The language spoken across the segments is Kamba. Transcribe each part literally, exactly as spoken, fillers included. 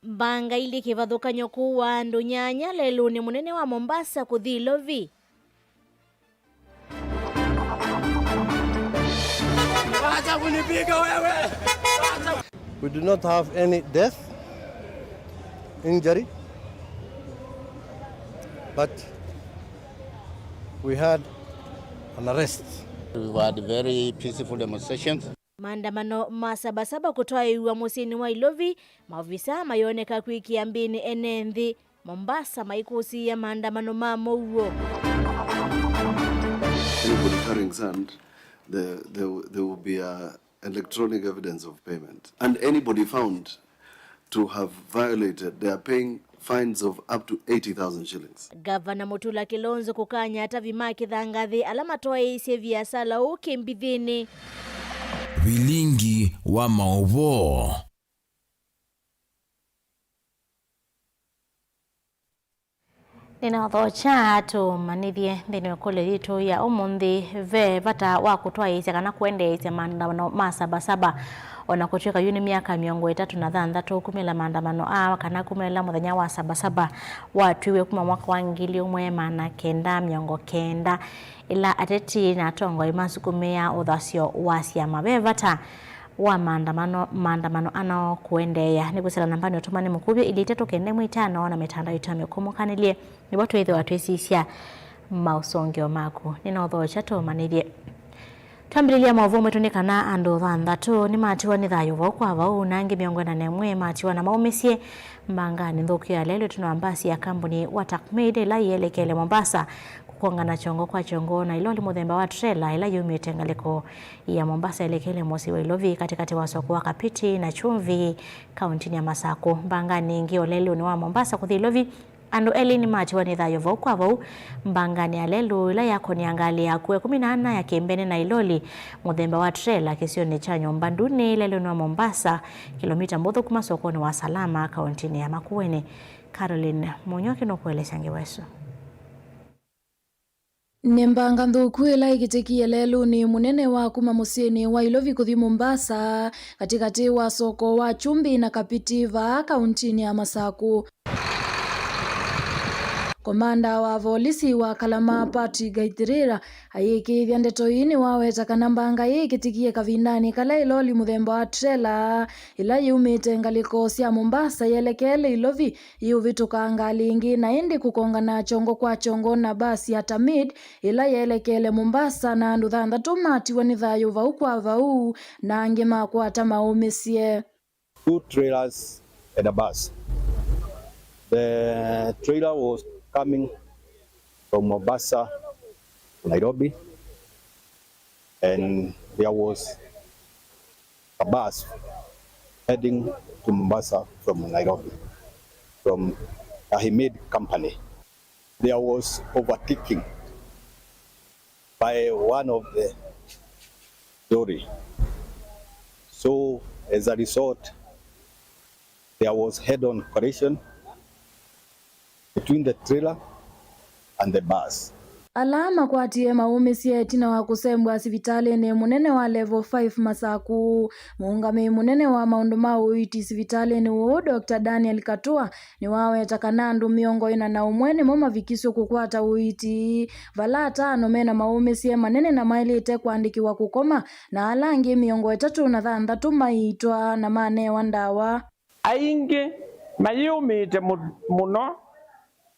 Mbanga ilĩ kĩvathũkany'o kũua andũ nyanya lelũnĩ mũnene wa Mombasa kũthi Ilovi. Acha kunipiga wewe. Acha. We do not have any death, injury, but we had an arrest. We had very peaceful demonstrations. Maandamano ma Sabasaba kũtwaĩĩw'a mũsyĩnĩ wa Ilovi, maovisa mayoneka kwĩkĩa mbĩnĩ ene nthĩ Mombasa maikũsĩĩa maandamano ma mũuo. Anybody carrying sand, the, the, there will be a electronic evidence of payment. And anybody found to have violated, they are paying fines of up to eighty thousand shillings. Gavana Mutula Kilonzo kũkany'a atavi ma kĩthangathĩ ala matwaĩĩsye viasala ũũ kĩmbithĩnĩ. Vilingi wa maũvoo. Nĩnaũthokya tũmanyĩthye nthĩnĩ wa ĩkũlyo yitũ ya ũmũnthĩ, ve vata wa kũtwaĩĩsya kana kũendeeasya maandamano ma Sabasaba. O na kũtw'ĩka yu nĩ myaka mĩongo ĩtatũ na thanthatũ kumĩla maandamano aa, kana kumĩla mũthenya wa Sabasaba watwiwe kuma mwaka wa ngili ũmwe maana kenda mĩongo kenda, ĩla ateti na atongoi masukumĩaa ũthasyo wa syama, ve vata wa maandamano, maandamano ano kũendeea. Nĩ kwĩsĩla nambani ũtũmani mũkuvĩ, ilĩ itatũ kenda ĩmwe itano, na mĩtandao itũ ya mĩkũmũkanĩlye, nĩvo twĩthĩwa twĩsisya maũsũngĩo maku. Nĩnaũthokya tũmanyĩthye. Twambĩlĩlya maũvoo maitũ nĩ kana andũ thanthatũ nĩmatiwa nĩ thayũ vau kwa vau, na angĩ mĩongo ĩna na ĩmwe matiwa na maũmĩsye mbanganĩ nthũku ya lelũ ĩtina wa mbasi ya kambuni wa Takmid ĩla yĩelekele Mombasa kũkongana kyongo kwa kyongo na iloli mũthemba wa trela ĩla yumĩte ngalĩko ya Mombasa ĩelekele mũsyĩ wa Ilovi katĩkatĩ wa soko wa Kapiti na Chumvi, kauntinĩ ya Masakũ. Mbanganĩ ĩngĩ o lelũnĩ wa Mombasa kũthi Ilovi, andũ elĩ nĩmatiwa nĩ thayũ vau kwa vau mbanganĩ ya lelũ ĩla yakonia ngalĩ ya akũa ĩkũmi na ana ya kĩmbene na iloli mũthemba wa trela kĩsionĩ kya Nyũmba Ndunĩ lelũnĩ wa Mombasa, kĩlomita mbũthũ kuma sokonĩ wa Salama, kauntinĩ ya Makueni. Caroline Mũnyoki nũkũelesya ngewa ĩsu. Nĩ mbanga nthũku ĩla ĩkĩtĩkie lelũnĩ mũnene wa kuma mũsyĩnĩ wa Ilovi kũthi Mombasa, katĩkatĩ wa soko wa Chumbi na Kapiti vaa kauntinĩ ya Masakũ. Komanda wa volisi wa Kalama, Patrick Gaithirira, ayĩkĩĩthya ndeto ii nĩwaweta kana mbanga ĩĩ ĩkĩtĩkie kavindanĩ kala ĩloli mũthemba wa trela ĩla yumĩte ngalĩko sya Mombasa yelekele Ilovi yĩũvĩtũka ngalĩ ĩngĩ, na ĩndĩ kũkongana kyongo kwa kyongo na mbasi ya Tamid ĩla yeelekele Mombasa, na andũ thanthatũ matiwa nĩ thayũ vau kwa vau, na angĩ makwata maũmĩsye. Two trailers and a bus. The trailer was coming from Mombasa to Nairobi, and there was a bus heading to Mombasa from Nairobi, from Ahmed Company. There was overtaking by one of the lorry. So as a result, there was head-on collision between the trailer and the bus. Ala makwatie maũmĩsye ĩtina wa kũsembwa sivitalĩnĩ mũnene wa Level five Masakũ, mũũngamĩi mũnene wa maũndũ ma ũiiti sivitalĩnĩ ũũ, Doctor Daniel Katua, nĩwaweta kana andũ mĩongo ĩna na ũmwe nĩmo mavikiswe kũkwata ũiiti, vala atano mena maũmĩsye manene na maĩlĩte kũandĩkĩwa kũkoma, na ala angĩ mĩongo ĩtatũ na thanthatũ maiitwa na manewa ndawa. Aingĩ mayĩũmĩĩte mũ-, mũno,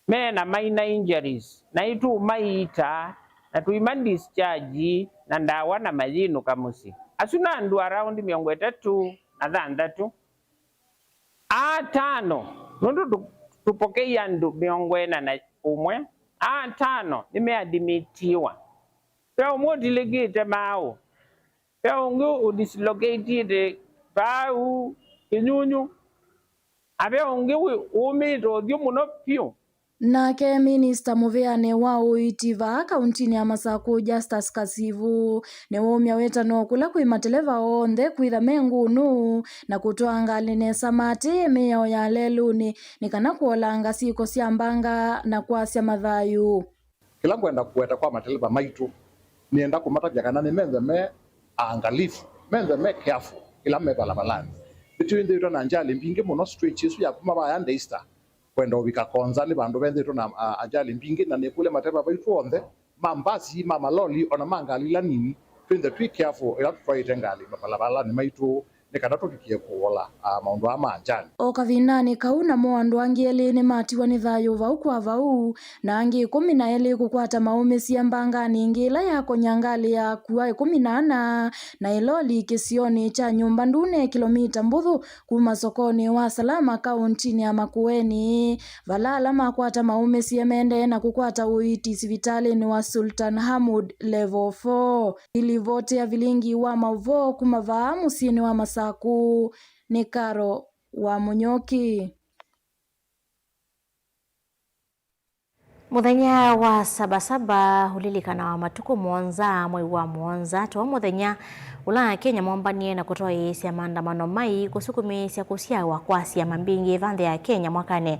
me na minor injuries, naĩ tũũmaiitaa na tũima discharge na ndawa na mayĩnũka mũsyĩ. Asu nĩ andũ around mĩongo ĩtatũ na thanthatũ. Atano, nũndũ tũ-, tũpokeie andũ mĩongo ĩna na ũmwe, atano nĩmeadimitiwa. Ve ũmwe ũtilĩkĩte maaũ. Ve ũngĩ ũdislocatĩte vau kĩnyunyũ, na ve ũngĩ wĩ-, wũmĩĩte ũthyũ mũno vyũ. Nake minista mũvĩanĩ wa ũiiti vaa kauntinĩ ya Masakũ, Justus Kasivu, nĩwaumya wĩtano kũla kwĩ mateleva onthe kwĩtha me ngũnũ na kũtwaa ngalĩ nesa maatĩĩe mĩao ya lelũnĩ nĩ kana kũolanga syĩko sya mbanga na kwasya mathayũ. Kĩla ngwenda kũweta kwa mateleva maitũ, nĩenda kũmatavya kana nĩmenthe me aangalifu, menthe me careful kĩla me valavalani. Nĩtwĩthĩĩtwe na ajali mbingĩ mũno stretch ĩsu ya kuma vaya Daystar kwenda ũvika Konza. Nĩ vandũ vethĩĩtwe na, a, ajali mbingĩ, na nĩkũlya mateva maitũ onthe ma mbasi, ma maloli, ona ma ngalĩ ila nini, twĩnthe twĩ careful ĩla tũtwaĩte ngalĩ mavalavalani maitũ, nĩ kana tũvikĩe kũola, a, maũndũ aa ma ajali. O kavindanĩ kau, namo andũ angĩ elĩ nĩmatiwa nĩ thayũ vau kwa vau, na angĩ ĩkũmi na elĩ kũkwata maũmĩsye mbanganĩ ĩngĩ ĩla yakonya ngalĩ ya akua ĩkũmi na ana na ĩloli kĩsionĩ kya Nyũmba Ndune, kĩlomita mbũthũ kuma sokonĩ wa Salama, kaũntinĩ ya Makueni, vala ala makwata maũmĩsye mendee na kũkwata ũiiti sivitalĩnĩ wa Sultan Hamud Level four. Ilivoti ya vilingi wa maũvoo kuma vaa mũsyĩnĩ wa Masaku nĩ Karo wa Mũnyoki. Mũthenya wa Saba Saba ũlilikanawa matukũ mũonza mwei wa mũonza, to mũthenya ũla Akenya moombanie na kũtwaĩĩsya maandamano mai kũsukumĩĩsya kũsyawa kwa syama mbingĩ ĩva nthĩ ya Kenya mwakanĩ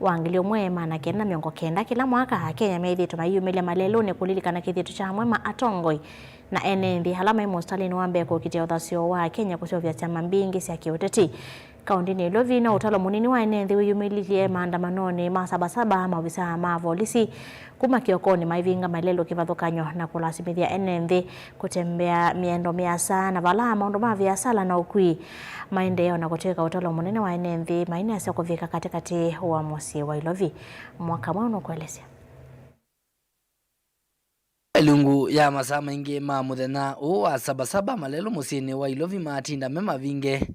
wa ngili ũmwe maana kenda na mĩongo kenda. Kĩla mwaka, Akenya methĩĩtwe maiyumĩlya malelũnĩ kũlilikana kĩthito kya amwe ma atongoi na ene nthĩ ala maĩ mũsitalĩnĩ wa mbee kũkitĩa ũthasyo wa Akenya kũseũvya syama mbingĩ sya kĩũteti. Kaũntinĩ ya Ilovi, no ũtalo mũnini wa ene nthĩ wĩyumĩlilye maandamanonĩ ma Saba Saba, maovisaa ma volisi kuma kĩokonĩ maivinga malelũ kĩvathũkany'o na kũlasimĩthya ene nthĩ kũtembea mĩendo mĩasa, na vala maũndũ ma viasala na ũkui maendee, o na kũtw'ĩka ũtalo mũnene wa ene nthĩ maineasya kũvika katĩkatĩ wa mũsyĩ wa Ilovi. Mwaka mweũ nũkũelesya. Ilungu ya masaa maingĩ ma mũthenya ũũ wa Saba Saba, malelũ mũsyĩnĩ wa Ilovi matinda me mavinge.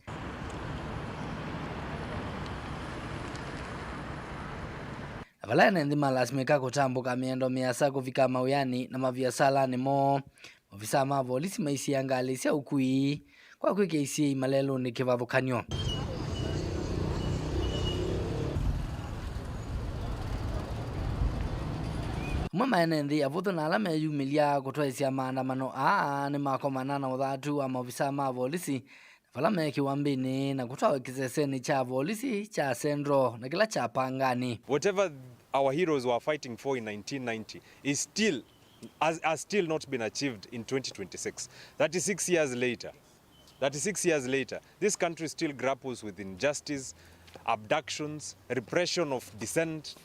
Na vala ene nthĩ malasimĩka kũtambũka mĩendo mĩasa kũvika mawĩanĩ na maviasalanĩ moo, maovisaa ma volisi maisiaa ngalĩ sya ũkui kwa kwĩkĩa isiĩi malelũnĩ kĩvathũkany'o. Amwe ma ene nthĩ avũthũ na ala meyumĩlya kũtwaĩsya maandamano aa nĩmakomana na ũthatu wa maovisaa ma volisi na vala me kĩwambĩnĩ na kũtwawa kĩsesenĩ kya volisi kya Central na kĩla kya Pangani. Whatever our heroes were fighting for in nineteen ninety is still has, has still not been achieved in twenty twenty-six. Thirty-six years later, thirty-six years later, this country still grapples with injustice, abductions, repression of dissent,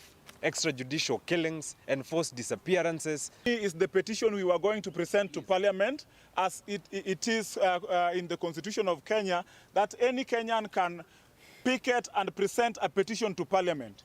extrajudicial killings, enforced disappearances. Is the petition we were going to present to Parliament, as it, it is, uh, uh, in the Constitution of Kenya, that any Kenyan can picket and present a petition to Parliament.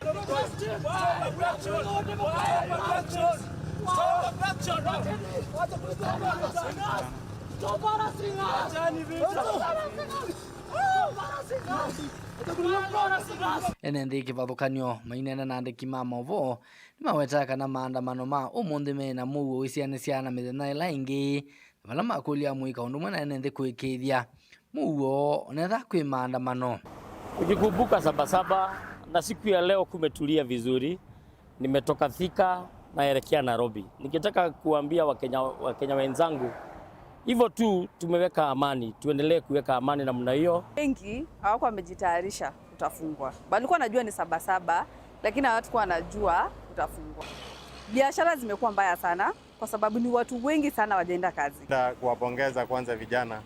Ene nthĩ kĩvathũkany'o maineena na andĩki ma maũvoo nĩmawetaa kana maandamano ma ũmũnthĩ me na mũuo ũisianĩsya na mĩthenya ĩla ĩngĩ, na vala makũlya amũika ũndũ ũmwe na ene nthĩ kũĩkĩĩthya mũuo onetha kwĩ maandamano. Nikikumbuka Saba Saba na siku ya leo kumetulia vizuri, nimetoka Thika naelekea Nairobi. Nikitaka kuambia Wakenya, Wakenya wenzangu, hivyo tu tumeweka amani, tuendelee kuweka amani namna hiyo. Wengi hawakuwa wamejitayarisha kutafungwa. Walikuwa wanajua ni Saba Saba, lakini hawakuwa wanajua kutafungwa. Biashara zimekuwa mbaya sana kwa sababu ni watu wengi sana wajaenda kazi. Napenda kuwapongeza kwanza vijana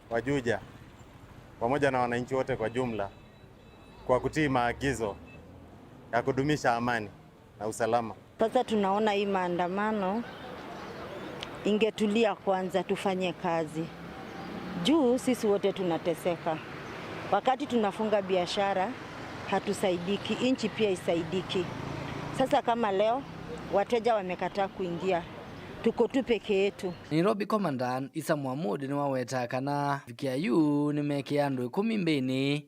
wa Juja pamoja na wananchi wote kwa jumla kwa kutii maagizo ya kudumisha amani na usalama. Sasa tunaona hii maandamano ingetulia kwanza, tufanye kazi. Juu sisi wote tunateseka. Wakati tunafunga biashara, hatusaidiki, inchi pia isaidiki. Sasa kama leo, wateja wamekataa kuingia, tuko tu peke yetu. Nairobi Commandant Isa Mohamud nĩwawetaa kana vikĩa yu nĩmekĩa andũ ĩkũmi mbĩnĩ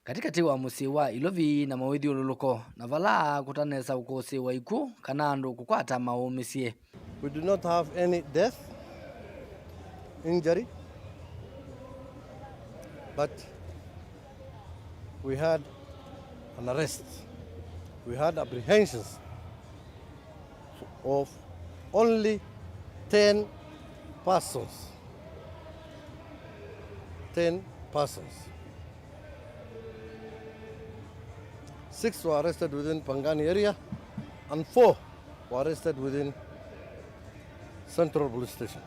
katĩkatĩ wa mũsyĩ wa Ilovi na mawĩthyũlũlũko, na vala kũtanesa ũkũsĩĩwa ikw'ũ kana andũ kũkwata maũmĩsye. We do not have any death, injury, but we had an arrest. We had apprehensions of only ten persons. Ten persons. Six were arrested within Pangani area and four were arrested within Central Police Station.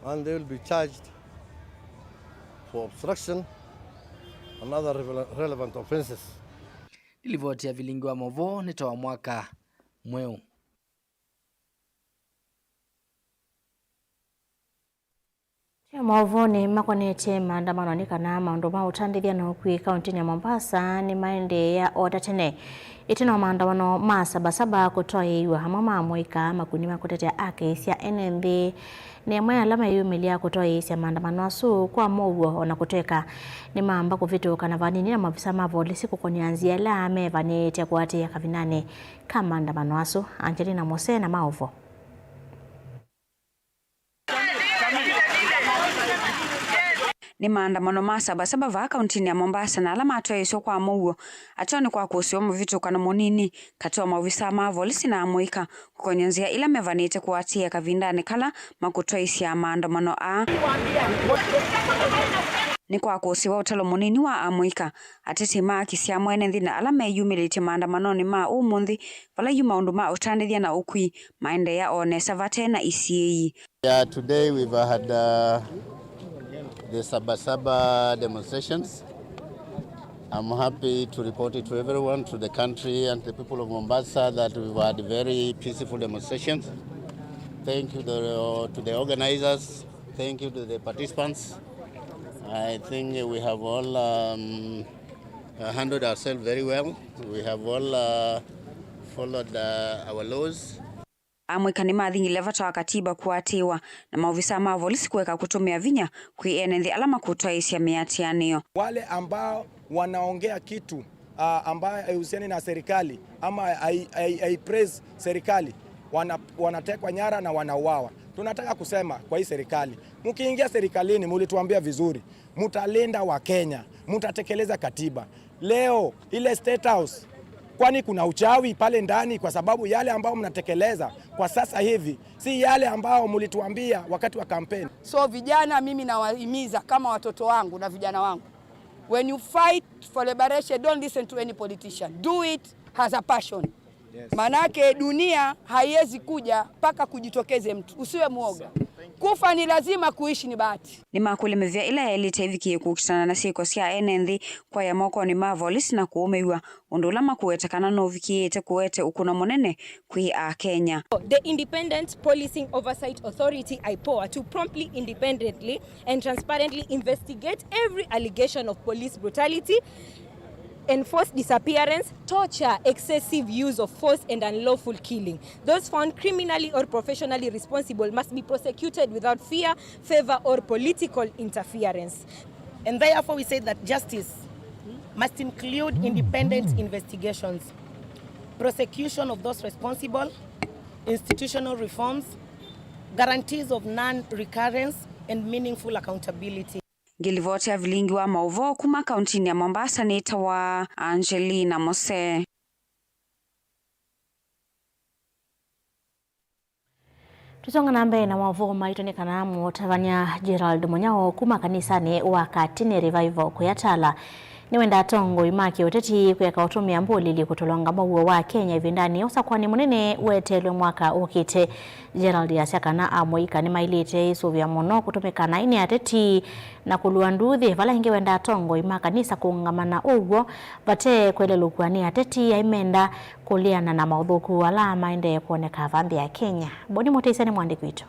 And they will be charged for obstruction and other rele-, relevant offenses. Nĩ livoti ya vilingi wa maũvoo nĩ ta wa mwaka mweũ. Tũe maũvoonĩ makonetye maandamano nĩ kana maũndũ ma ũtandĩthya na ũkui kaũntĩnĩ ya Mombasa nĩmaendeea o ta tene. Ĩtina wa maandamano ma Sabasaba kũtwaĩĩw'a, amwe ma amũika makundi ma kũtetea haki sya ene nthĩ nĩ amwe ala meyumĩlya kũtwaĩĩsya maandamano asu kwa mũuo, o na kũtw'ĩka nĩmamba kũvĩtũkana vanini na maovisa ma volisi kũkony'a nzĩa ĩla mevanĩĩte kũatĩĩa kavindanĩ ka maandamano asu. Angelina Mose na maũvoo. Nĩ maandamano ma Sabasaba vaa kaũntĩnĩ ya Mombasa na ala matwaĩĩswe kwa mũuo. Ateo nĩkwakũsĩwa mũvĩtũkano mũnini katĩ wa maovisa ma volisi na amũika kũkony'a nzĩa ila mevanĩĩte kũatĩĩa kavindanĩ kala makũtwaĩĩsya maandamano aa. Nĩkwakũsĩwa ũtalo mũnini wa amũika, ateti ma haki sya mwene nthĩ na ala meyumĩlĩtye maandamanonĩ ma ũmũnthĩ, vala yu maũndũ ma ũtandĩthya na ũkui maendeea o nesa vate na isiĩĩi. Yeah, today we've had, uh, the Sabasaba demonstrations. I'm happy to report it to everyone, to the country and the people of Mombasa, that we've had very peaceful demonstrations. Thank you the, to the organizers. Thank you to the participants. I think we have all, um, uh, handled ourselves very well. We have all, uh, followed, uh, our laws. Amũika nĩmathingile vata wa katiba kũatĩĩwa na maovisa ma volisi kũeka kũtũmĩa vinya kwĩ ene nthĩ ala makũtwaĩĩsya mĩatĩanĩo. Wale ambao wanaongea kitu, ah, ambayo haihusiani na serikali ama hai-, hai-, haipraise serikali, wana-, wanatekwa nyara na wanauawa. Tunataka kusema kwa hii serikali, mkiingia serikalini, mulituambia vizuri, mtalinda wa Kenya, mtatekeleza katiba. Leo ile State House, kwani kuna uchawi pale ndani? Kwa sababu yale ambayo mnatekeleza kwa sasa hivi si yale ambayo mlituambia wakati wa kampeni. So vijana, mimi nawahimiza kama watoto wangu na vijana wangu, when you fight for liberation, don't listen to any politician. Do it as a passion. Yes. Manake dunia haiwezi kuja mpaka kujitokeze mtu. Usiwe mwoga. Kufa ni lazima, kuishi ni bahati. Nĩmakũlya mĩvĩa ĩla yaĩlĩte ĩvikĩe kũkitana na syĩko sya ene nthĩ kwaĩa mokonĩ ma volisi na kũũmĩw'a, ũndũ ũla makũweta kana nũvikĩĩte kũete ũkũno mũnene kwĩ Akenya. The Independent Policing Oversight Authority, IPOA, to promptly, independently and transparently investigate every allegation of police brutality, enforced disappearance, torture, excessive use of force, and unlawful killing. Those found criminally or professionally responsible must be prosecuted without fear, favor, or political interference. And therefore, we say that justice must include independent investigations, prosecution of those responsible, institutional reforms, guarantees of non-recurrence, and meaningful accountability. Ngĩlivoti ya vilingi wa maũvoo kuma kauntinĩ ya Mombasa nĩtawa Angelina Mose. Tũsonga na mbee na maũvoo maitũ nĩ kana mũtavany'a Gerald Mũnyao kuma kanisanĩ wa Katini Revival kwĩ Atala nĩwenda atongoi ma kĩũteti kwĩka ũtũmĩa mbũlĩlĩ kũtũlonga mũuo wa Kenya ĩvindanĩ ya ũsakũani mũnene weteelwe mwaka ũkĩte. Gerald asya kana amũika nĩmaĩlĩte ĩsũvĩa mũno kũtũmĩka naĩ nĩ ateti na kũlua nduuthĩ, vala ĩngĩ wenda atongoi ma kanisa kũũngama na ũw'o vate kwelelũkw'a nĩ ateti aimenda kũleana na maũthũku ala maendee kwoneka vaa nthĩ ya Kenya. Boni Mũtĩsya nĩ mwandĩki witũ.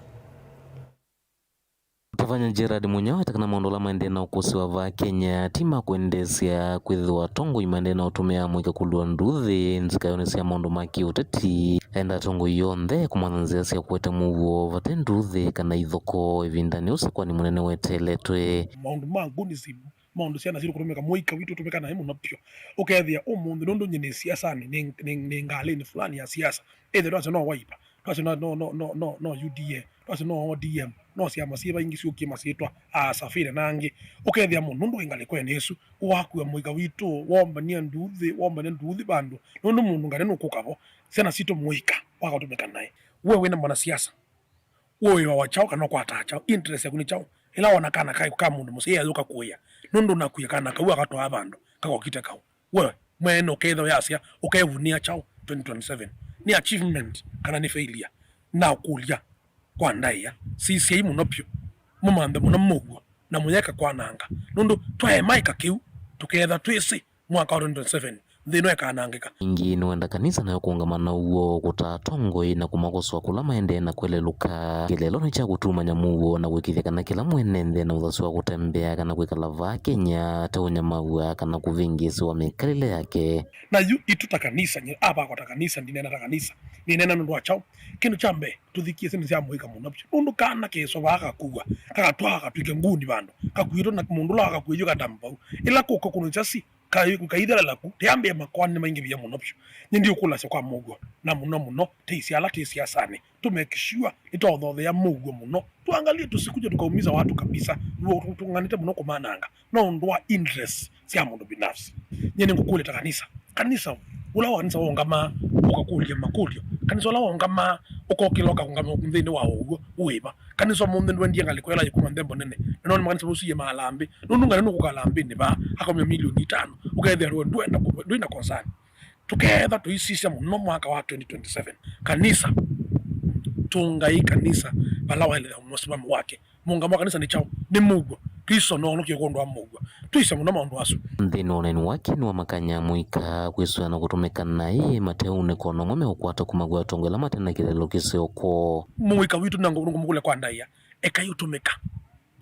Mũtavany'a Gerald Mũnyao ete kana maũndũ ala maendee na ũkũsĩwa vaa Kenya ti ma kwendeesya kwĩthĩwa atongoi maendee na ũtũmĩa amũika kũlua nduuthĩ nzikaĩonĩ sya maũndũ ma kĩũteti. Enda atongoi onthe kũmantha nzĩa sya kũete mũuo vate nduuthĩ kana ithokoo ĩvindanĩ ũsakũani mũnene weteeletwe. Maũndũ ma ngũnism, maũndũ syana sitũ kũtũmĩka, mũika witũ ũtũmĩka naĩ mũno vyũ. Ũkethĩa ũmũnthĩ, nũndũ nyie nĩ siasanĩ, nĩ, nĩ, nĩ ngalĩnĩ fulani ya siasa, ĩthe twasya no Wiper, twasya no, no, no, no, no, no U D A, twasya no O D M, no syama syĩva ingĩ syũkie masyĩtwa, aa, Safina na angĩ. Ũkethĩa mũndũ, nũndũ wĩ ngalĩkonĩ ĩsu, wakua mũika witũ, wombania nduuthĩ, wombania nduuthĩ vandũ, nũndũ mũndũ ngalĩ nũkũka vo, syana sitũ mũika wakatũmĩka naĩ. We wĩna mwanasiasa, ũĩawa kyaũ kana ũkwataa kyaũ? Interest yaku nĩ kyaũ? Ĩla wona kana ka, ka mũndũ mũsyai ayũka kũĩa, nũndũ nakuie kana kau akatwaa vandũ kakokite kaũ? We mwene ũkethĩa ũyasya ũkevunĩa kyaũ twenty twenty-seven? Nĩ achievement kana nĩ failure? Nakũlya kwa ndaĩa, sisyai mũno vyũ, mũmanthe mũno mũuo. na mũyeka kwananga. Nũndũ twaema ĩka kĩu, tũkeetha twĩsĩ mwaka wa twenty twenty-seven nthĩ ĩno ĩkanangĩka. Ĩngĩ nĩwenda kanisa nayo kũũngama na ũw'o kũtaa atongoi na kũmakosoa kũla maendee na kwelelũka. Kĩlelonĩ kya kũtumany'a mũuo na kũĩkĩĩthya kana kĩla mwene nthĩ ena ũthasyo wa kũtembea kana kwĩkala vaa Kenya ataũnyamaw'a kana kũvĩngĩĩsĩwa mĩkalĩle yake. Na yu itũ ta kanisa, nyie avakwa ta kanisa, ndineena ta kanisa, nĩneena nũndũ wa kyaũ? Kĩndũ kya mbee, tũthikĩĩsye nĩ sya mũika mũno vyũ. Nũndũ kana kĩsovaa kakuwa, kakatwaa katw'ĩke nguni vandũ, kakuĩtwe na mũndũ ũla wakakuie yu kadambu vau. Ĩla kũka kũnũsya si, kaithelelaku, tĩambĩe makoani maingĩvie mũno vyũ. Nyie ndiũkũlasya kwa mũuo, na mũno mũno, tĩisya ala twĩ siasanĩ, tũ make sure nĩtwaũthothea mũuo mũno. Tuangalie tusikuje tukaumiza watu kabisa, nĩw'o tũng'anĩte mũno kũmananga. No ũndũ wa interest sya mũndũ binafsi. Nyie nĩngũkũlya ta kanisa. Kanisa, ũla wa kanisa waũngamaa, ũkakũlya makũlyo. Kanisa ũla waũngamaa, ũkokĩla ũkaũngama nthĩnĩ wa ũw'o, wĩva? Kanisa ũmũnthĩ ndwendie ngalĩko ĩla yĩkuma nthembo nene. Na noni makanisa masu yĩ maalambĩ. Nũndũ ngalĩ nũkũka alambĩnĩ vaa, akomya milioni itano. Ũkethĩa ndwenda kũ-, ndwĩna concern. Tũkeetha tũisisya mũno mwaka wa twenty twenty-seven. Kanisa, tũngai kanisa vala waĩlĩte mũsimamo wake. Mũũngamo wa kanisa nĩ kyaũ? Nĩ mũuo. Kristo noonokie kwondũ wa mũuo. Twĩsĩ mũno maũndũ asu. Nthĩnĩ wa ũneeni wake nĩwamakany'a amũika kwĩsũĩa na kũtũmĩka naĩ mateũnĩka o na ũmwe meũkwata kuma kwĩ atongoi ala mate na kĩlelelo kĩseo kwoo. Mũika witũ nangũmũkũlya kwa ndaĩa, ekai ũtũmĩka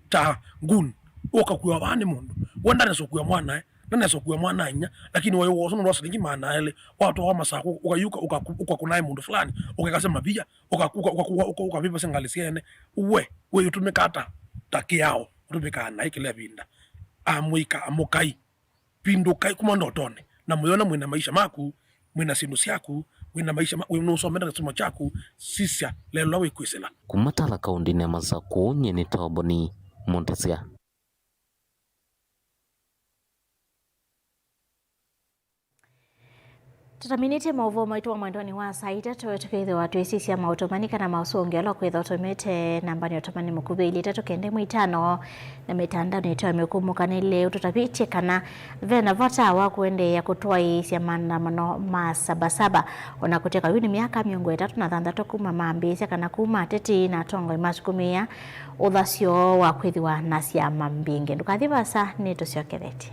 ta goon. Ũkakuawa vaa nĩ mũndũ. We ndanesa ũkua mwanae, ndanesa ũkua mwana-a-inyia, lakini waĩ wosa nũndũ wa silingi maana elĩ, watwawa Masakũ, ũkayũka, ũkaku-, ũkakũnae mũndũ fulani, ũkekasya mavia, ũka-, ũka-, ũka-, ũka-, ũkavĩvasya ngalĩ sya ene. We, we ũtũmĩkaa ta, ta kĩao, ũtũmĩkaa naĩ kĩla ĩvinda. Amũika, amũkai, vindũkai kuma ndotonĩ, na mũyona mwĩna maisha maku, mwĩna syĩndũ syaku, wĩna maisha ma-, wĩ-, nũsomete na kĩsomo kyaku, sisya lelũla wĩkwĩsĩla. Kuma Tala kaũndĩnĩ ya Masakũ, nyie nĩ Toboni Mũtĩsya. Tũtaminĩtye maũvoo maitũ wa mwendonĩ wa saa itatũ, tũkethĩwa twĩsisya maũtũmani kana maũsũngĩo ala ũkwĩthwa ũtũmĩte nambanĩ ya ũtũmani mũkuvĩ ilĩ itatũ kenda ĩmwe itano, na mĩtandaonĩ yitũ ya mĩkũmũkanĩle ũtũtavĩtye kana ve na vata wa kũendeea kũtwaĩĩsya maandamano ma Sabasaba. O na kũtw'ĩka yu nĩ myaka mĩongo ĩtatũ na thanthatũ kuma mambĩĩsya kana kuma ateti na atongoi masukumĩa ũthasyo wa kwĩthĩwa na syama mbingĩ. Ndũkathi vaasa, nĩtũsyokethete.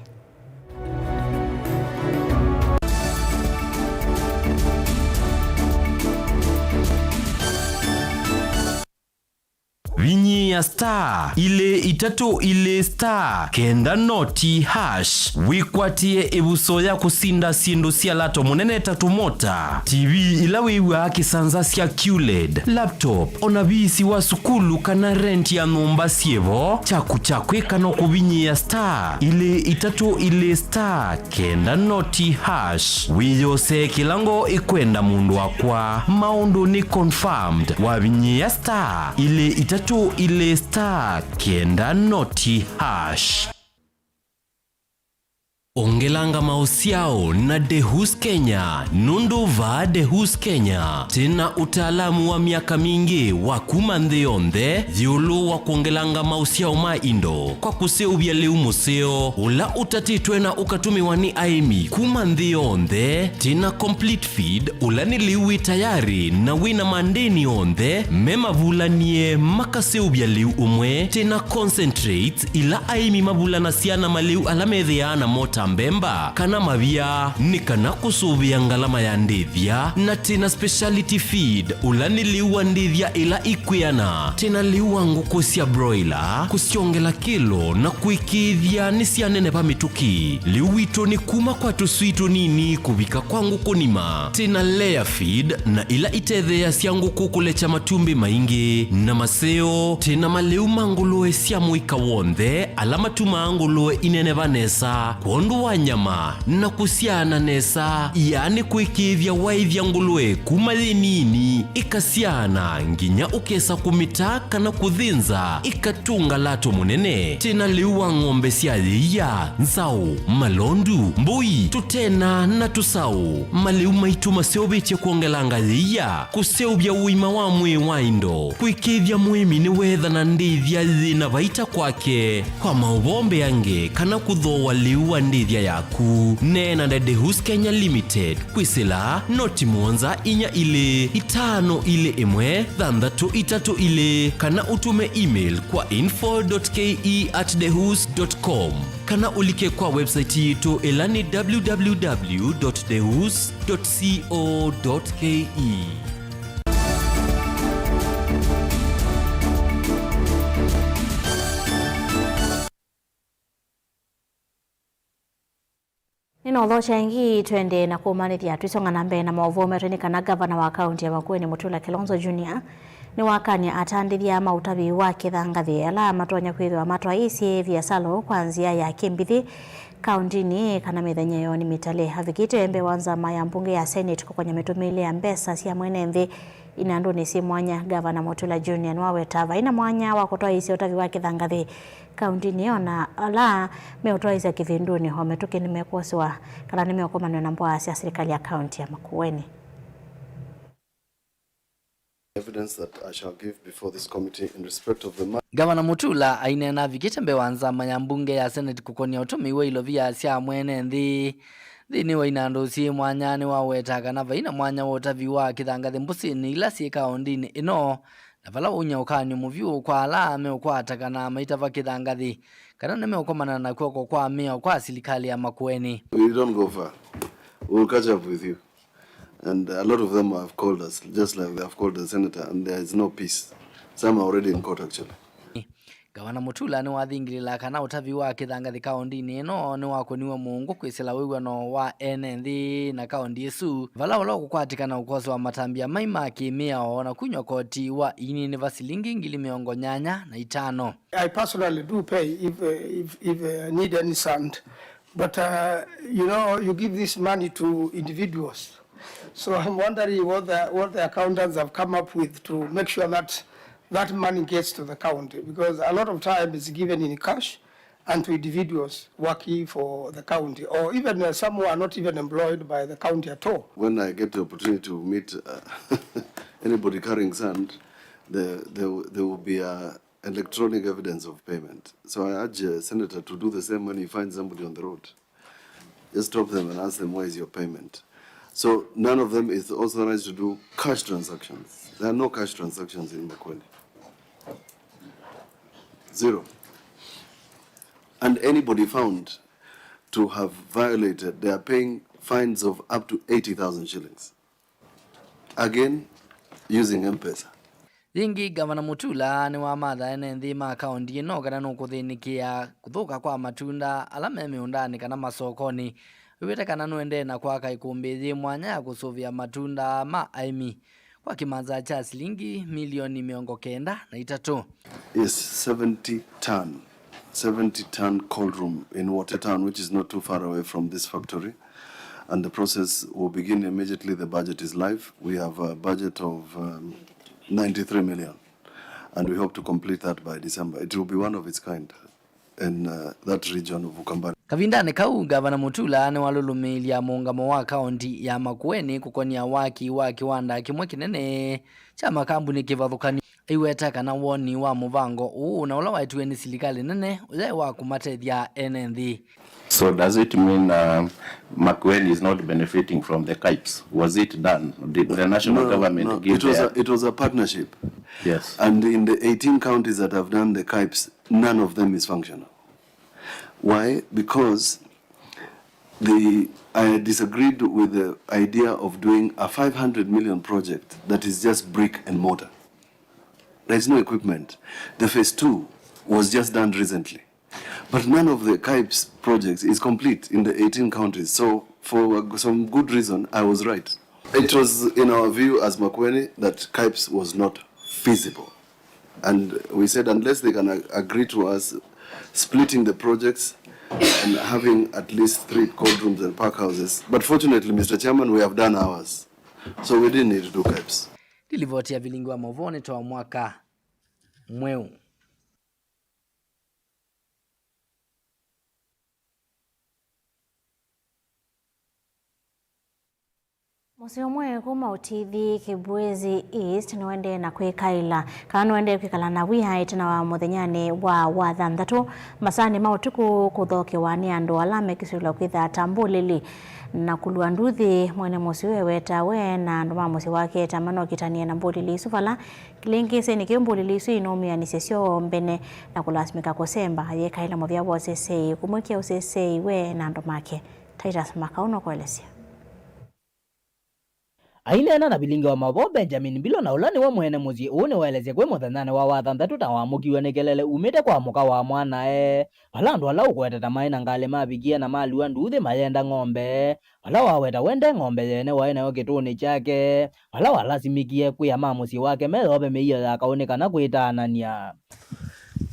Vinyĩĩa star ilĩ itatũ ilĩ star kenda noti hash wĩkwatĩe ĩvuso ya kũsinda syĩndũ sya lato mũnene ta tũmota, T V ila wĩw'aa kĩsanza sya Q led, laptop, o na viisi wa sukulu kana rent ya nyũmba syĩvo. Kyaku kya kwĩka no kũvinyĩĩa star ilĩ itatũ ilĩ star kenda noti hash. Wĩyosee kĩla ngoo ĩkwenda, mũndũ wakwa. Maũndũ nĩ confirmed. Wavinyĩĩa star ilĩ itatũ ilĩ star kenda noti hash. Ongelanga maũsyao na Dehus Kenya, nũndũ vaa Dehus Kenya twĩ na ũtaalamu wa myaka mingĩ wa kuma nthĩ yonthe ĩũlũ wa kwongelanga maũsyao ma indo kwa kũseũvya lĩu mũseo ũla ũtatĩtwe na ũkatũmĩwa nĩ aĩmi kuma nthĩ yonthe. Twĩ na complete feed ũla nĩ lĩu wĩ tayarĩ na wĩ na mandĩni onthe me mavulanie makaseũvya lĩu ũmwe. Twĩ na concentrate ila aĩmi mavulanasya na malĩu ala methĩaa namo ta mbemba kana mavia, nĩ kana kũsũvĩa ngalama ya ndĩthya. Na twĩ na speciality feed, ũla nĩ lĩu wa ndĩthya ĩla ikwĩana. Twĩ na lĩu wa ngũkũ sya broiler, kũsyongela kĩlo na kũĩkĩĩthya nĩsyaneneva mĩtũkĩ. Lĩu witũ nĩ kuma kwa tũswii tũnini kũvika kwa ngũkũ nima. Twĩ na layer feed, na ila itetheeasya ngũkũ kũlekya matumbĩ maingĩ na maseo. Twĩ na malĩu ma ngũlũe sya mũika w'onthe ala matumaa ngũlũe ineneva nesa kwondũ wa nyama na kũsyaana nesa, yaani kwĩkĩĩthya waĩthya ngũlũe kuma yĩ nini ĩkasyaana nginya ũkesa kũmĩta kana kũthĩnza ĩkatũnga lato mũnene. Twĩ na lĩu wa ng'ombe sya yĩia, nzaũ, malondu, mbũi, tũtena na tũsaũ. Malĩu maitũ maseũvĩtye kwongelanga yĩia, kũseũvya ũima wa mwĩĩ wa indo, kwĩkĩĩthya mũĩmi nĩweetha na ndĩthya yĩ na vaita kwake. Kwa maũvoo mbeange kana kũthooa lĩu wa ndĩthya Ĩthya yaku. Neena na Dehus Kenya Limited kwĩsĩla noti mũonza inya ilĩ itano ilĩ ĩmwe thanthatũ itatũ ilĩ, kana ũtũme email kwa info dot K E at dehus dot com, kana ũlike kwa website yitũ, ĩla nĩ w w w dot dehus dot co dot K E. Nĩnaũthokya ĩngĩ, twende na kũmanĩthya. Tũisonga na mbee na maũvoo metũ nĩ kana ngavana wa kaũnti ya Makueni, Mutula Kilonzo Junior, nĩwakany'a atandĩthya ma ũtavi wa kĩthangathĩ ala matonya kwĩthĩwa matwaĩĩsye viasala kwa nzĩa ya kĩmbithĩ kaũntinĩ kana mĩthenya yoo nĩ mĩtale. Avikĩte mbee wa nzama ya mbunge ya Senate kũkonya mĩtũmĩĩle ya mbesa sya mwene nthĩ inandũnĩ syĩ mwanya, ngavana Mutula Junior nĩwaweta vai na mwanya wa kũtwaĩĩsya ũtavi wa kĩthangathĩ kaũntinĩ ĩyo, na ala meũtwaĩĩsya kĩvindunĩ o mĩtũkĩ nĩmekwosĩwa kana nĩmeũkomanw'a na mbwaa sya silikalĩ ya kaũnti ya Makueni. Evidence that I shall give before this committee in respect of the ma- Ngavana Mutula aineena avikĩte mbee wa nzama ya mbunge ya Senate kũkonia ũtũmĩi wa ilovia sya mwene nthĩ nthĩnĩ wa inandũ syĩ mwanya, nĩwaweta kana vai na mwanya wa ũtavi wa kĩthangathĩ mbũsĩnĩ ila syĩ kaũntinĩ ĩno, na vala waunya ũkany'o mũvyũ kwa ala meũkwata kana maitava kĩthangathĩ, kana nĩmeũkomana na kw'oko kwa mĩao kwa silikalĩ ya Makueni. You don't go far. We'll catch up with you. And a lot of them have called us, just like they have called the senator, and there is no peace. Some are already in court, actually. Ngavana Mutula nĩwathingĩlĩla kana ũtavi wa kĩthangathĩ kaũntinĩ ĩno nĩwakũniwe mũũngũ kwĩsĩla wĩw'ano wa ene nthĩ na kaũnti ĩsu, vala ũla ũkũkwatĩkana ũkoswa matambya mai ma kĩmĩao na kunyw'a koti wa iini nĩ va silingi ngili mĩongo nyanya na itano. I personally do pay if, uh, if, if, uh, I need any sand. But, uh, you know, you give this money to individuals. So I'm wondering what the, what the accountants have come up with to make sure that that money gets to the county, because a lot of time is given in cash and to individuals working for the county, or even, uh, some who are not even employed by the county at all. When I get the opportunity to meet, uh, anybody carrying sand, there, there, there will be a electronic evidence of payment. So I urge, uh, Senator to do the same when he finds somebody on the road. Just stop them and ask them, "Where is your payment?" So none of them is authorized to do cash transactions. There are no cash transactions in Makueni. Zero. And anybody found to have violated, they are paying fines of up to eighty thousand shillings. Again, using M-Pesa. Yĩngĩ, Ngavana Mutula nĩwamatha ene nthĩ ma kaũnti ĩno kana nũkũthĩnĩkĩa kũthũka kwa matunda ala me mĩũndanĩ kana masokonĩ. Wĩw'ĩte kana nũendee na kwaka ĩkũmbĩ yĩ mwanya ya kũsũvĩa matunda ma aĩmi kwa kĩmanza kya silingi milioni mĩongo kenda na itatũ. Yes, seventy ton, seventy ton cold room in Wote Town, which is not too far away from this factory. And the process will begin immediately the budget is live. We have a budget of, um, ninety-three million, and we hope to complete that by December. It will be one of its kind in, uh, that region of Ukambani. Kavindanĩ kau, Ngavana Mutula nĩwalũlũmĩĩlya mũũngamo wa kaũnti ya Makueni kũkonia waki wa kĩwanda kĩmwe kĩnene kya makambuni kĩvathũkany'o. Aiweta kana woni wa mũvango ũũ na ũla waetiwe nĩ silikalĩ nene ũyaĩ wa kũmatethya ene nthĩ. So does it mean, uh, Makueni is not benefiting from the KIPES? Was it done? Did the national No, government no, give it was their a, it was a partnership. Yes. And in the eighteen counties that have done the KIPES, none of them is functional. Why? Because the, I disagreed with the idea of doing a five hundred million project that is just brick and mortar. There is no equipment. The phase two was just done recently. But none of the KIPES projects is complete in the eighteen counties. So for some good reason, I was right. It was in our view as Makueni that KIPES was not feasible. And we said, unless they can a-, agree to us splitting the projects and having at least three cold rooms and pack houses. But fortunately, Mister Chairman, we have done ours. So we didn't need to do KIPES. Nĩ livoti ya vilingi wa maũvoo nĩ twa mwaka mweũ. Mũsyĩ ũmwe kuma Ũtithi, Kibwezi East, nĩũendee na kwĩkaĩla, kana nũendee kwĩkala na wia ĩtina wa mũthenyanĩ wa Wathanthatũ, masaanĩ ma ũtukũ kũthokewa nĩ andũ ala mekĩsũĩlwa kwĩtha ta mbũlĩli na kũlua nduthi. Mwene mũsyĩ ũũ eweta we na andũ ma mũsyĩ wake ta manokitanie na mbũlĩli isu vala kĩlĩngĩsĩnĩ kĩu mbũlĩli isu inoomĩanĩsye syoo mbene na kũlasimĩka kũsemba ayĩkaĩla mũvea wa ũseseĩ, kũmwĩkĩa ũseseĩ we na andũ make. Titus Makau nũkũelesya. Aineena na vilingi wa maũvoo, Benjamin Mbilo, na ũla nĩwe mwene mũsyĩ ũũ, nĩwaelesye kwĩ mũthenyanĩ wa Wathanthatũ ta wamũkiw'e nĩ kelele umĩte kwa mũka wa mwanae, vala andũ ala ũkũweta ta maĩ na ngalĩ mavikie na malua nduuthĩ mayenda ng'ombe, vala waweta we nde ng'ombe yene waĩ nayo kĩtũũnĩ kyake, vala walasimĩkie kwĩa ma mũsyĩ wake meyove mĩio ya kaũ nĩ kana kwĩtaanany'a.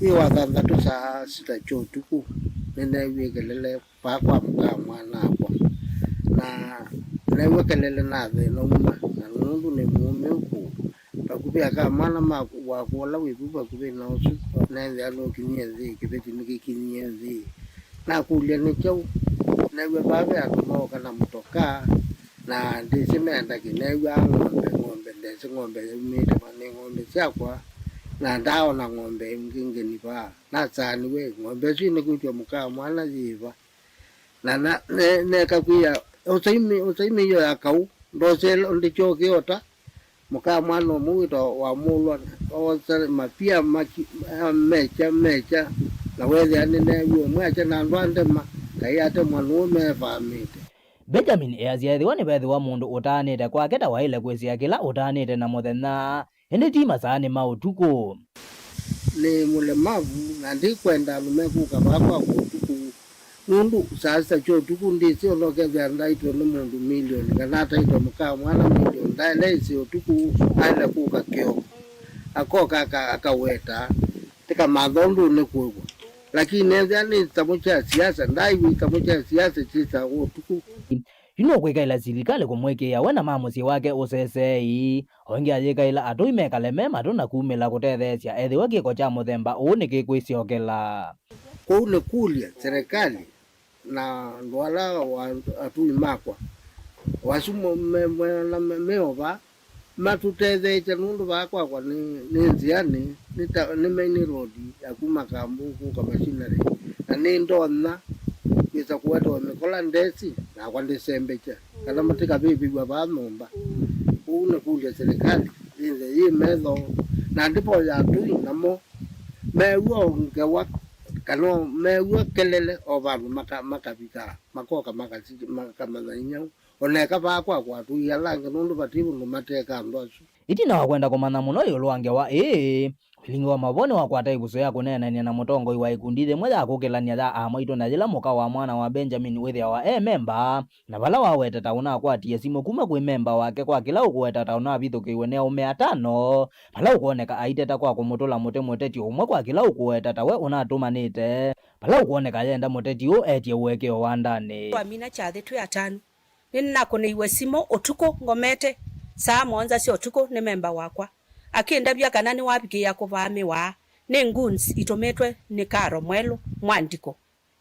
Ĩ Wathanthatũ saa sita kya ũtukũ, nĩneewie kelele vaa kwa mũka wa mwana-a-akwa, na neew'a kelele nathĩna uma, na nũndũ nĩ mũũme ũkũũ, vakuvĩ aka mwana ma-, wakwa ũla wĩ vu vakuvĩ na ũsu, neethĩa nũkinyie nthĩ, kĩveti nĩkĩkinyie nthĩ. Nakũlya, "Nĩ kyaũ?" Neew'a vaa ve andũ mooka na mũtokaa, na ndĩsĩ meenda kĩ. Neew'aa ng'ombe, ng'ombe, ndesĩ ng'ombe yaumĩte va, nĩ ng'ombe syakwa, na ndaaona ng'ombe ĩngĩ ngeni vaa. Nasaanĩw'e, ng'ombe ĩsu nĩkwĩtw'a mũka wa mwana yĩva? Na, na ne-, neka kwĩa, "Ũsaimĩ-, ũsaimĩio ya kaũ, ndosele ndĩkyokĩota." Mũka wa mwana ũmwe wĩtawa Wamũlwa oosa mapia maki-, mekya, mekya, na weethĩa nĩneew'e ũmwe akya na andũ a ndema, kaĩ atemwa nũũ meevaamĩte. Benjamin easya ethĩwa nĩvethĩwa mũndũ ũtaanĩte kwake ta waĩle kwĩsĩa kĩla ũtaanĩte na mũthenya, ĩndĩ ti masaanĩ ma ũtukũ. Nĩ mũlemavu, na ndikwenda andũ mekũka vaa kwakwa ũtukũ, nũndũ saa sita kya ũtukũ ndĩsĩ o na ũkethĩa ndaitwe nĩ mũndũ milioni, kana ataitwe mũka wa mwana milioni, ndaĩle ĩsĩ ũtukũ, aĩle kũka kĩoko. Akoka aka-, akaweta, tĩkamantha ũndũ nĩkwĩw'a. Lakini ethĩa nĩ kĩtamo kya siasa, ndaiw'a kĩtamo kya siasa kyĩsa ũtukũ. Yu nũkwĩkaĩla silikalĩ kũmwĩkĩĩa we na ma mũsyĩ wake ũseseei. O ĩngĩ ayĩkaĩla atũi mekale me matũ na kumĩla kũtetheesya ethĩwa kĩko kya mũthemba ũũ nĩkĩkwĩsyokela. Kwoou nĩkũlya silikalĩ na andũ ala wa-, atũi makwa, o asu mo-, me-, me-, na me-, me o vaa, matũtetheesye, nũndũ vaa kwakwa nĩ, nĩ nzĩanĩ, nĩ ta, nĩ main road ya kuma Kambu kũka Machinery, na nĩndonya kwĩsa kũetewa mĩkola ndesĩ, nakwa ndĩsembekya, kana matĩkavĩvĩw'a vaa nyũmba. Ũu nĩ kũlya silikalĩ yĩnthe yĩ metho, na ndĩvoya atũi namo mew'a o ngewa, kana mew'a kelele o vandũ maka-, makavika, makoka makasi-, makamanya inyau. O na eka vaa kwakwa atũi ala angĩ, nũndũ vati ũndũ mateka andũ asu. Ĩtina wa kwenda kũmanya mũno ĩũlũ wa ngewa ĩĩ, vilingi wa maũvoo nĩwakwata ĩvuso ya kũneenany'a na mũtongoi wa ĩkundi yĩmwe ya kũkĩlany'a ya amwaitũ, na yĩla mũka wa mwana wa Benjamin wĩthĩawa e memba, na vala waweta ta ũnakwatie simũ kuma kwĩ memba wake kwa kĩla ũkũweta ta ũnavithũkĩiwe nĩ aũme atano, vala ũkwoneka aiteta kwa kũmũtũla mũtĩ mũteti ũmwe kwa kĩla ũkũweta ta we ũnatũmanĩte, vala ũkwoneka ayenda mũteti ũũ etie ũekeo wa ndanĩ. Twamina kyathĩ twĩ atanu. Nĩnakũnĩiwe simũ ũtukũ ngomete saa mũonza sya ũtukũ nĩ memba wakwa. Akĩndavya kana nĩwavikĩĩa kũvaamĩwa nĩ goons itũmĩtwe nĩ Karo Mwelũ Mwandikũ.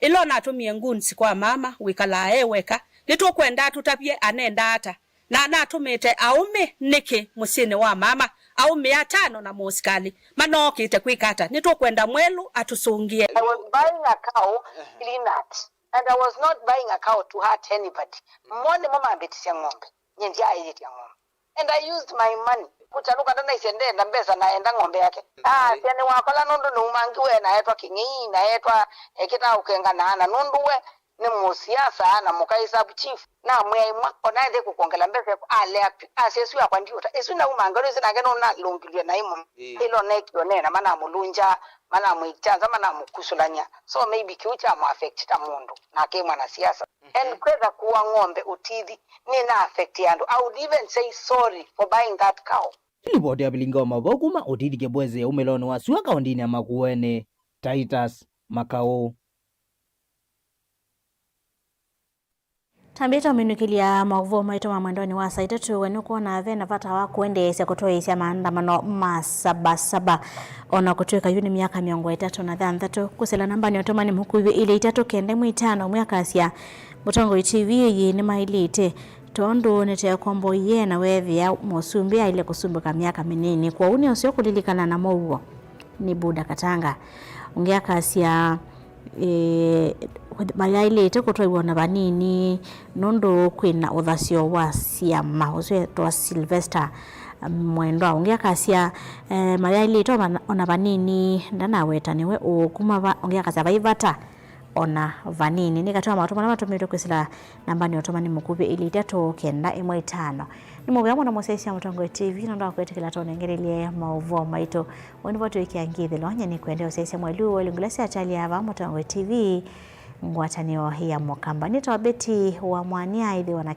Ĩla ũnatũmie goons kwa mama wĩkalaa e weka, nĩtũkwenda atũtavye anenda ata, na anatũmĩte aũme nĩkĩ mũsyĩnĩ wa mama, aũme atano na mũsikalĩ manookĩte kwĩka ata? Nĩtũkwenda Mwelũ atũsũngĩe. I was buying a cow, Linnet. And I was not buying a cow to hurt anybody. Mo nĩmo mambĩtisye ng'ombe. Nyie ndyaaĩtya ng'ombe. And I used my money. Kũkya nũka ndanaisye ndenda mbesa na enda ng'ombe yake. Ah, sya nĩwakola nũndũ nĩumangiwe na etwa Kĩng'ei, na etwa ekĩtaa ũkenganaa na nũndũ we nĩ mũsiasa na mũkai sub chief. Namwĩa ĩmwe, ona ethĩ kũkwongela mbesa ĩku, alea vyũ. Asya ĩsu yakwa ndiũta. Ĩsu naumanga nĩsĩ nake nũnalũngilw'e naĩ mũno. Ĩĩ. Ĩla onekio nena manamũlũngya, manamwĩkya nza, manamũkusũlany'a. So maybe kĩu kyamũ affect ta mũndũ, nake e mwanasiasa. And kwetha kũa ng'ombe ũtithi nĩna affect andũ. I would even say sorry for buying that cow. Yu livoti ya vilingi wa maũvoo kuma ũtithi Kibwezi ya umĩlonĩ wa sua kaũndinĩ ya Makueni, Titus Makau. Tambĩte ũminũkĩlya maũvoo maitũ ma mwendonĩ wa saa itatũ, we nũkwona ve na vata wa kũendeesya kũtwaĩĩsya maandamano ma Saba Saba, o na kũtw'ĩka yu nĩ myaka mĩongo ĩtatũ na thanthatũ? Kũsĩla nambanĩ ya ũtũmani mũkuvĩ ilĩ itatũ kenda ĩmwe itano, ũmwe akasya, mũtongoi T V ĩĩ nĩmaĩlĩte Tondũ nĩtekomboie na weethĩa mũsumbĩ aile kũsumbĩka myaka mĩnini, kwoou nĩoseo kũlilikana na mũuo. Nĩ Buda Katanga. Ũngĩ akasya, e, mayaĩlĩte kũtwaiwa ona vanini nũndũ kwĩna ũthasyo wa syama, ũsu etwa Sylvester Mwendwa. Ũngĩ akasya, e, mayaĩlĩte ona, ona vanini, ndanaweta nĩwe ũũ kuma va, ũngĩ akasya vai vata ona vanini. Nĩ katĩ wa maũtũmano matũmĩtwe kwĩsĩla nambanĩ ya ũtũmani mũkuvĩ ilĩ itatũ kenda ĩmwe itano. Nĩ mũvea mũno mũsyaĩĩsya Mũtongoi T V nũndũ wa kwĩtĩkĩla tũnengelelye maũvoo maitũ. Ũu nĩvo twĩkĩa ngĩthĩlo, nyie nĩkwendea ũsyaĩĩsya mwelu ũũ ilungu ila syakyalya ava Mũtongoi T V, ngwatanĩo ya Mũkamba. Nĩtawa Betty wa Mwania, ĩthĩwa na